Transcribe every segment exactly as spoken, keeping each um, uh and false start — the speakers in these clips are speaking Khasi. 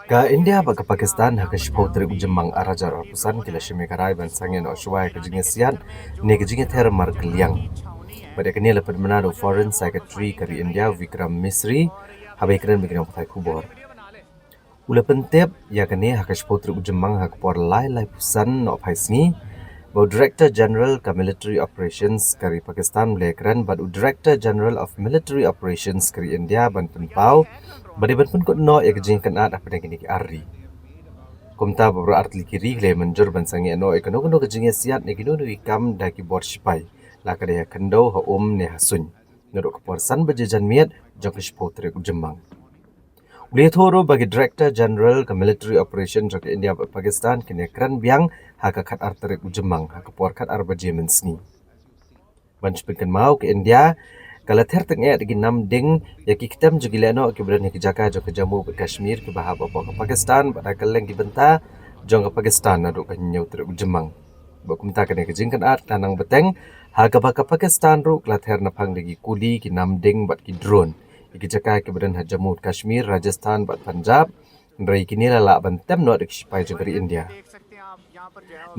Ka India bad ka Pakistan ha ka shiphew tarik u Jymmang ar hajar arphew san ki la shim ïa ka rai ban sangeh noh shuwa ïa ka jingïasiat ne ka jingïather markylliang. Bad ïa kane la pynbna da u Foreign Secretary ka ri India, u Vikram Misri, haba ïakren bad ki nongpathai khubor. U la pyntip ïa kane ha ka shiphew tarik u Jymmang ha ka por lai laiphew san nohphai sngi ba u Director General ka Military Operations ka ri Pakistan u la ïakren bad u Director General of Military Operations ka ri India ban pynpaw ba dei ban pynkut noh ïa ka jingkynad hapdeng kine ki ar ri. Kumta ba baroh artylli ki ri ki la ïamynjur ban sangeh noh ïa kano kano ka jingïasiat ne kino kino ki kam da ki bor shipai, la ka dei ha khyndew, ha um ne ha suiñ, naduh ka por san baje janmiet jong ka shiphew tarik u Jymmang. U la ïathuh ruh ba ki Director General ka Military Operation jong ka India bad Pakistan kin ïakren biang ha ka khatar tarik u Jymmang ha ka por khatar baje mynsngi. Ban shu pynkynmaw, ka India ka la ther tyngeh da ki nam ding ïa ki ktem jong ki lehnoh kiba don ha ki jaka jong ka Jammu bad Kashmir kiba hap hapoh ka Pakistan bad ha kylleng ki bynta jong ka Pakistan naduh ka hynñiew tarik u Jymmang. Bad kumta kane ka jingkynad ka nang bteng ha kaba ka Pakistan ruh ka la ther naphang da ki kuli, ki nam ding bad ki drone ïa ki jaka kiba don ha Jammu Kashmir, Rajasthan bad Punjab. Hynrei kine la lah ban tem noh da ki shipai jong ka ri India.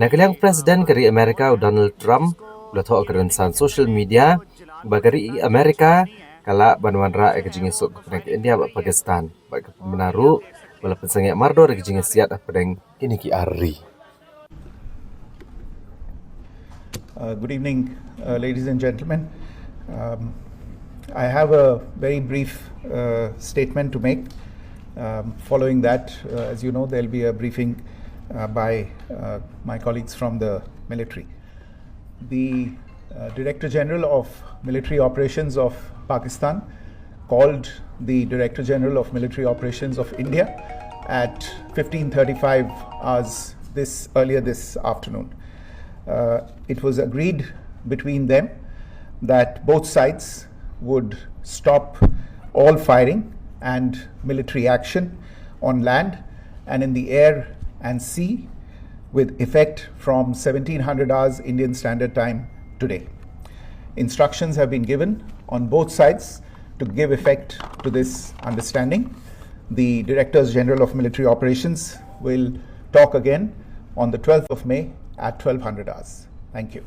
Na ka liang President ka ri America u Donald Trump u la thoh ha ka rynsan social media ba ka ri America ka lah ban wanrah ïa ka jingïasuk hapdeng ka India bad Pakistan bad ka pynbna ruh ba la pynsangeh mardor ïa ka jingïasiat hapdeng kine ki ar ri. Uh, good evening, uh, ladies and gentlemen. Um, I have a very brief uh, statement to make. Um, following that, uh, as you know, there'll be a briefing uh, by uh, my colleagues from the military. The uh, Director General of Military Operations of Pakistan called the Director General of Military Operations of India at fifteen thirty-five hours this earlier this afternoon. Uh, it was agreed between them that both sides would stop all firing and military action on land and in the air and sea with effect from seventeen hundred hours Indian Standard Time today. Instructions have been given on both sides to give effect to this understanding. The Directors General of Military Operations will talk again on the twelfth of May at twelve hundred hours. Thank you.